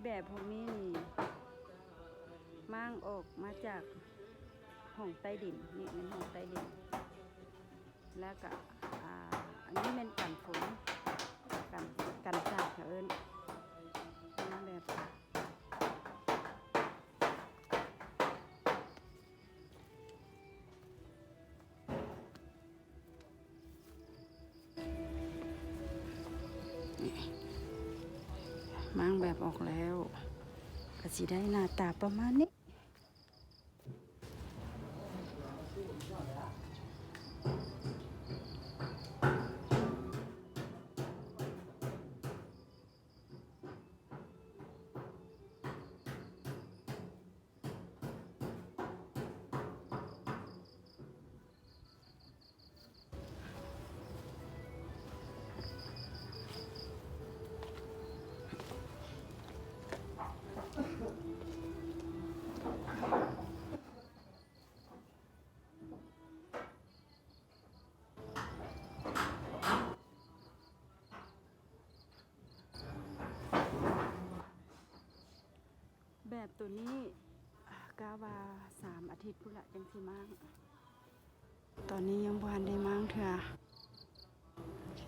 ແບບພວກນີ້ນີ້ມ້າງອອກມາຈາກຫ້ອງໃຕ້ດິນ, ນີ້ແມ່ນຫ້ອງໃຕ້ດິນ. ແລ້ວກະ ອ່າ ອັນນີ້ແມ່ນກັນຝົນ ກັນ ກັນສາດເຂົາເອີ້ນ ແບບ ນີ້ ມ້າງແບບອອກແລ້ວ ກະຊິໄດ້ໜ້າຕາປະມານນີ້. ແບບໂຕນີ້ ກະວ່າສາມອາທິດພຸ້ນລະຈັ່ງຊິມ້າງ. ຕອນນີ້ຍັງບໍ່ທັນໄດ້ມ້າງເທື່ອ. ໂອເຄ